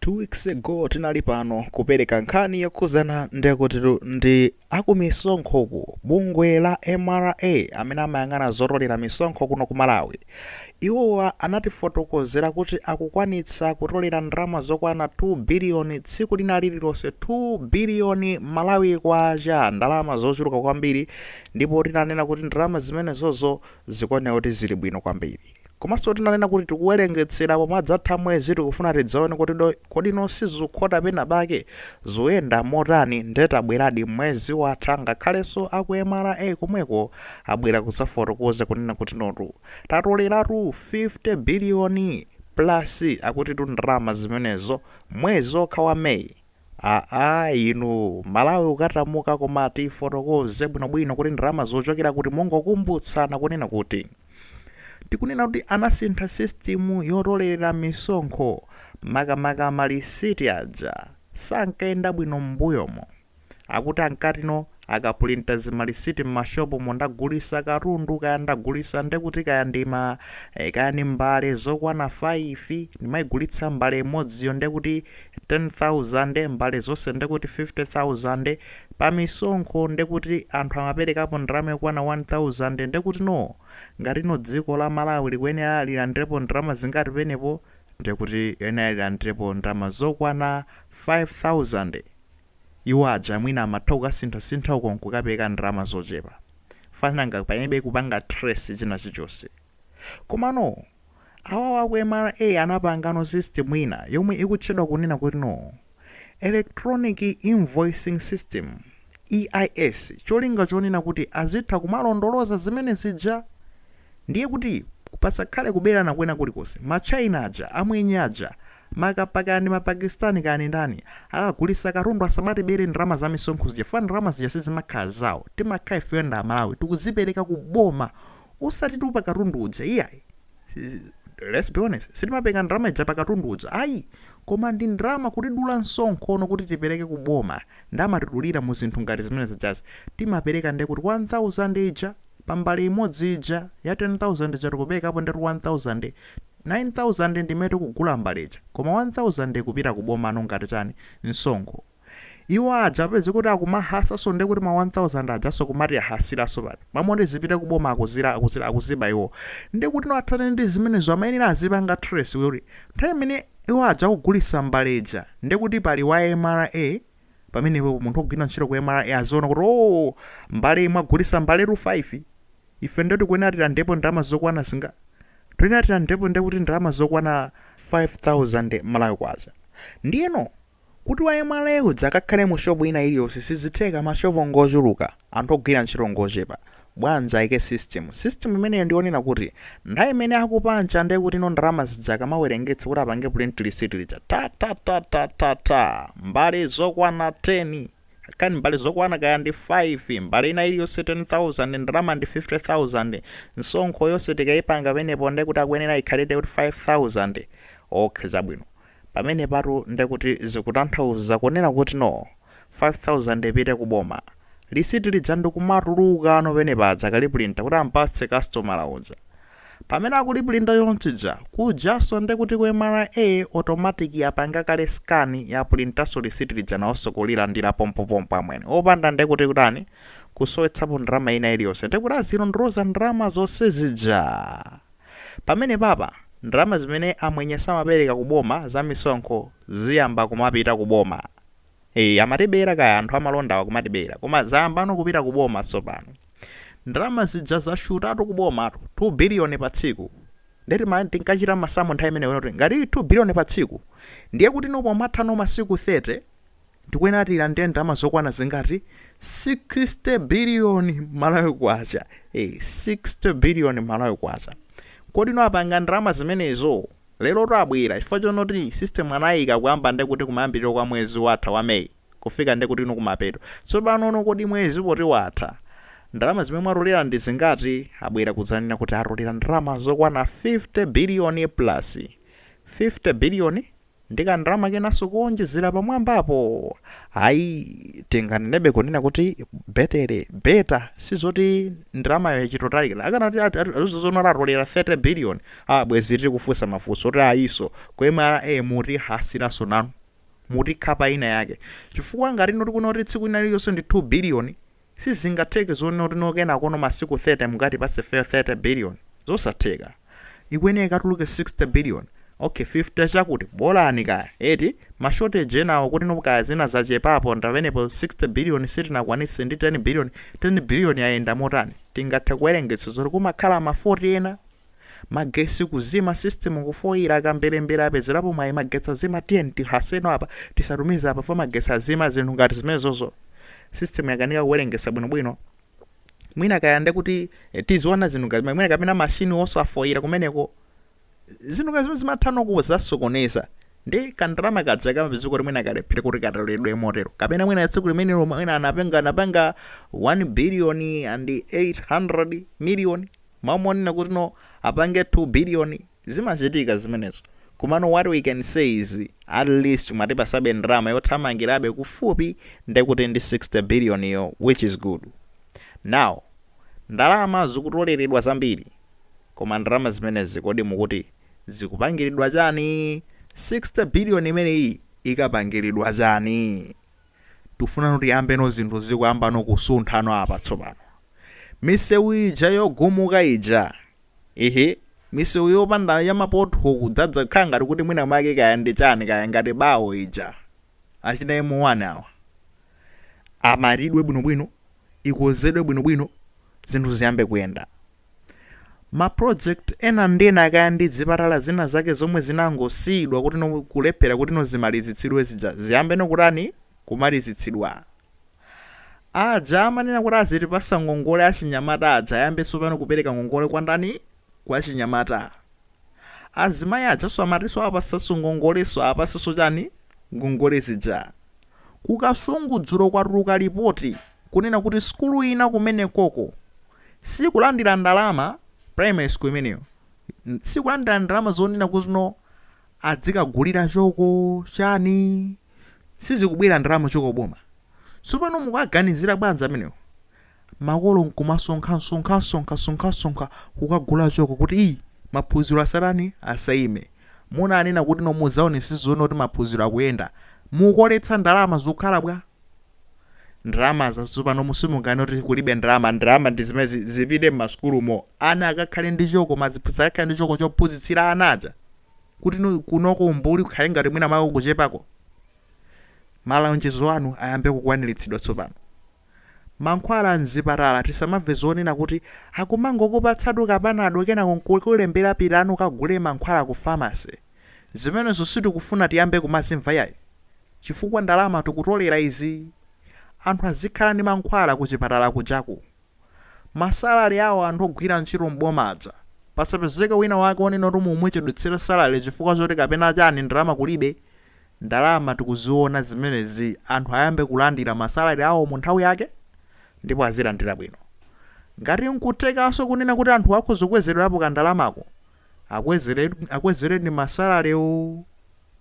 2 weeks ago tinali pano kupereka nkhani yokhuzana ndekutitu ndi akumisonkhoku, bungwe la MRA amene amayang'ana zotolera misonkho kuno ku Malawi. Iwowa anatifotokozera kuti akukwanitsa kutolera ndalama zokwana 2 biliyoni tsiku lina lililonse, 2 biliyoni Malawi kwacha, ndalama zochuluka kwambiri. Ndipo tinanena kuti ndalama zimenezozo zikuoneka kuti zili bwino kwambiri, komanso tinanena kuti tikuwerengetsera pomadzatha mwezi, tikufuna tidzaone kuti kodi nonse zikukhota pena pake, zoyenda motani. Ndetabweradi mwezi watha, ngakhalenso aku MRA komweko abwera kudzafotokoza kunena kuti notu tatoleratu 50 biliyoni plus, akuti tu ndalama zimenezo mwezi okha wa Meyi. Aa, inu, Malawi ukatamuka. Koma tifotokoze bwinobwino kuti ndalama zochokera kuti. Mungokumbutsana kunena kuti tikunena kuti anasintha system yotolera misonkho, makamaka malisiti aja sankayenda bwino m'mbuyomo. Akuti ankatino akapulinta zimalisiti m'mashopu, mundagulisa katundu, kaya ndagulisa ndekuti kaya ndima kaya ni mbale zokwana 5, ndimayigulitsa mbale imodziyo ndekuti 10,000, mbale zonse ndekuti 50,000. Pa misonkho ndekuti anthu amaperekapo ndalama yokwana 1000. Ndekuti no ngatino dziko la Malawi likuyenera lilandirepo ndalama zingati penepo? Ndekuti yenera lilandirepo ndalama zokwana 5000. Iwo aja mwina amatha kukasinthasintha uko nkukapereka ndalama zochepa, fananga palibe kupanga trace china chilichonse. Komano awawa aku MRA anapangano system ina yomwe ikutchedwa kunena kuti no electronic invoicing system, EIS, cholinga chonena kuti azitha kumalondoloza zimene zija. Ndiye kuti pasakhale kuberana kwena kulikonse. Machina aja, amwenye aja, makapakani ndi Mapakistani kani ndani, akagulisa katundu asamatibere ndalama za misonkho zija. Fana ndalama zija sizimakhala zawo, timakhala ifeyo ndi Amalawi tikuzipereka ku boma, usati tupa katundu uja, iyayi. Let's be honest, sitimapereka ndalama ija pa katundu uja, ayi, koma ndi ndalama kutidula msonkhono kuti tipereke ku boma. Ndamatidulira mu zinthu ngati zimene zijazi. Timapereka ndi kuti 1000 ija pambali imodzi ija ya 10,000 ija tikuperekapo ndeti 1000, 9000 ndimene tikugula mbali ija, koma 1000 ikupita ku boma ano ngati chani? Msonkho. Iwo aja apeze kuti akumahasaso, ndi kuti ma 1000 ajaso kumati ahasiraso pano mamoti zipite ku boma, akuzira akuzira akuziba iwo. Ndi kuti no athane ndi zimenezo, amayenera azipanga trace kuti nthawi imene iwo aja akugulisa mbali ija, ndi kuti pali wa MRA pamenepo, munthu ogwira ntchito ku MRA aziona kuti, oh, mbale imwe agulisa mbale tu 5, ife ndo tikuyenera tilandepo ndalama zokwana zinga, toyenera tilandepo ndi kuti ndalama zokwana 5000 Malawi kwacha. Ndiyeno kuti wa MRA uja akakhale mu shopu ina iliyonse sizitheka, mashopu ngochuluka, anthu ogwira ntchito ngochepa. Bwanji ayike system? System imeneyo ndionena kuti nthawi imene akupancha, ndiye kuti ino ndalama zija akamawerengetsa kuti apange print receipt lija, ta ta ta ta ta ta, mbale zokwana 10 kani mbale zokwana kaya ndi 5, mbale ina iliyonse 10,000, ndalama ndi 50,000, msonkho yonse tikayipanga pamenepo ndiye kuti akuyenera ikhalire kuti 5000. Okay, chabwino. Pamene patu ndekuti zikutanthauza kunena kuti no 5000 ipite kuboma. Lisiti lija ndikumatuluka ano pene paja kaliprinta kuti ampatse customer uja. Pamene akuliprinta yonchija kujaso, ndekuti ku MRA automatic yapanga kale scan, yaprintaso lisiti lija, nawonso kulilandira pompopompo amwene, opanda ndekuti kutani, kusowetsapo ndalama ina iliyonse. Ndekuti azilondoloza ndalama zonse zija pamene papa. Ndalama zimene amwenye samapereka kuboma za misonkho ziyamba kumapita kuboma. Amatibera kaya anthu amalondawa kumatibera, koma zayambano kupita kuboma tsopano. Ndalama zija zashutatu kubomatu, 2 biliyoni pa tsiku. Ndeti tinkachita masamu nthawi imeneyo kuti ngati 2 biliyoni pa tsiku, ndiye kuti nopo mathano masiku 30 ndikuyenera tilandire ndalama zokwana zingati? 60 biliyoni Malawi kwacha. 60 biliyoni Malawi kwacha. Kodi no apanga ndalama zimenezo? Lero tabwera chifukwa chonoti system anayika kuyamba ndekuti kumayambiriro kwa mwezi watha wa Meyi kufika ndekuti ino kumapeto. Tsopano no kodi mwezi poti watha, ndalama zimene mwatolera ndi zingati? Abwera kudzanena kuti atolera ndalama zokwana 50 biliyoni plus, 50 biliyoni ndi kandalama kenanso kuonjezera pamwambapo. Ayi, tinganenebe kunena kuti better better, sizoti ndalamayo yachitotalikira. Akanati alizozona atolera 30 billion, ah, bwezi tili kufunsa mafunso kuti ayiso ku MRA muti hasiranso nanu. Mutikhapa ina yake, chifukwa ngati ino tikuona kuti tsiku lina lililonse ndi 2 billion, sizingatheke zonena kuti nokena kono masiku 30 mukati pase 30 billion. Zosatheka. Ikuyenera ikatuluke 60 billion. Okay, 50 chakuti bolani kaya eti ma shortage enawo kuti no kaya zina zachepapo ndamenepo. 60 billion sitinakwanise ndi 10 billion. 10 billion yayenda motani? Tingathe kuwerengetsa zoti kumakhala ma 40 ena, magesi kuzima, system kufoira, akambelembere apezerapo mwayi, magetsi azima, tiye tihaseno apa, tisatumize apa fa magetsi azima. Zinthu ngati zimenezozo, system yakanika kuwerengesa bwinobwino. Mwina kayande kuti tiziona zinthu ngati mwina kapena mashini osafoira kumeneko, zinthu ngati zimene zimathano kuzasokoneza ndi kandalama kaja kamapeza kuti mwina kalephera kuti katoledwe motero, kapena mwina tsiku limenelo mwina anapanga 1 billion and 800 million, mamonena kuti no apange 2 billion. Zimachitika zimenezo. Komano what we can say is at least mwatipasabe ndalama yothamangirabe kufupi ndekuti ndi 60 billion yo, which is good. Now ndalama zikutoleredwa zambiri, koma ndalama zimenezi kodi mukuti zikupangiridwa chani? 60 billion imeneyi ikapangiridwa chani? Tifuna kuti yambeno zinthu zikuyambano kusunthano apa tsopano. Misewu ija yogumuka ija, ihe, misewu yopanda ya ma pothole, kudzadza kukhala ngati kuti mwina mwake kaya ndi chani, kaya ngati bawo ija, achina M1 awa amatidwe bwinobwino, ikonzedwe bwinobwino, zinthu ziyambe kuyenda. Ma project ena ndi ena, kaya ndi zipatala zina zake zomwe zinangosiyidwa kuti no kulephera kuti no zimalizitsidwe zija, ziyambe nokutani, kumalizitsidwa. Aja amanena kuti azitipasa ngongole achinyamata aja, ayambenso pano kupereka ngongole kwa ndani? Kwa chinyamata. Azimayi ajaso amatinso apasanso ngongoleso, apasenso chani, ngongole zija. Kukasungu dzulo kwatuluka ripoti kunena kuti sukulu ina kumenekoko sikulandira ndalama, primary school imeneyo sikulandira ndalama zonena kuti no adzikagulira choko chani, sizikubwera ndalama choko boma. Tsopano mukaganizira bwanji amenewo? Makolo nkumasonkhasonkhasonkhasonkhasonkha kukagula choko kuti iyi maphunziro asatani, asayime. Munanena kuti no muzaone, sizoona kuti maphunziro akuyenda, mukoletsa ndalama zikukhala bwa ndalama zatsopano. Musimungani kuti kulibe ndalama. Ndalama ndi zimene zipite m'masukulumo, ana akakhale ndi choko, maziphunzitsi akakhale ndi choko chophunzitsira ana aja, kuti kunoko umbuli kukhale ngati mwina mwako kuchepako. Malonjezo anu ayambe kukwaniritsidwa tsopano. Mankhwala mzipatala, tisamamve zonena kuti akumangokupatsatu ka Panado, kenako nkukulembera pitanu kagule mankhwala ku pharmacy. Zimenezo sitikufuna tiyambe kumazimva yayi, chifukwa ndalama tikutolera izi. Anthu azikhala ndi mankhwala kuchipatala kujaku. Ma salary awo anthu ogwira ntchito m'bomadza, pasapezeke wina wake onena kuti mumuchedwetsera salary chifukwa choti kapena chani, ndalama kulibe. Ndalama tikuziona zimenezi. Anthu ayambe kulandira ma salary awo mu nthawi yake ndipo azilandira bwino. Ngati nkuthekanso kunena kuti anthu akhoza kukwezedwerapo kandalamako, akwezereni ma salarywo,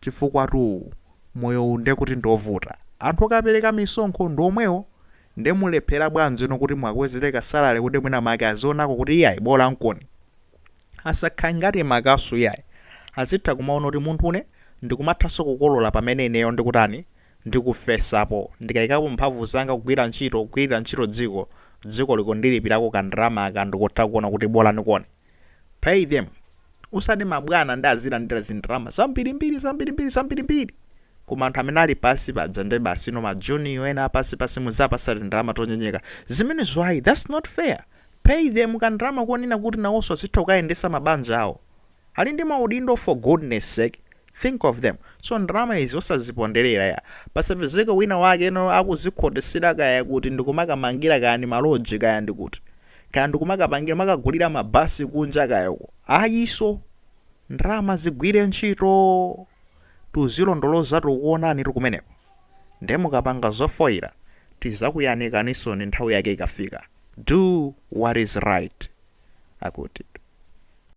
chifukwa tu moyo uwu ndiye kuti ndiovuta. Anthu okapereka misonkho ndi omwewo, nde mulephera bwanji no kuti mwakwezere ka salary, kuti mwina make azionako kuti iyayi, bola nkoni asakhale ngati makasu iyayi, azitha kumaona kuti munthu une ndikumathanso kukolola pamene ineyo ndikutani, ndikufesapo, ndikayikapo mphamvu zanga kugwira ntchito, kugwirira ntchito dziko, dziko likundilipirako kandalama aka, ndikutha kuona kuti bola nikoni. Pay them. Usati mabwana ndi azilandira zindalama zambirimbiri, zambirimbiri, zambirimbiri, koma anthu amene ali pasi paja ndi basi no ma junior ena apasi pasi muzapasa ndalama tonyenyeka. Zimenezo ayi, that's not fair. Pay them kandalama konena kuti nawonso azitha kukayendesa mabanja awo, ali ndi maudindo. For goodness sake, think of them. So ndalama izi osaziponderera ya, pasapezeke wina wake no akuzikhotesera kaya kuti ndikumakamangira kaya ndi ma lodge, kaya ndikuti, kaya ndikumakapangira makagulira mabasi kunja kaya uko. Ayiso, ndalama zigwire ntchito, tuzilondoloza tikuonani tikumeneko. Nde mukapanga zofoyira tizakuyanikanisoni nthawi yake ikafika. Do what is right, akuti.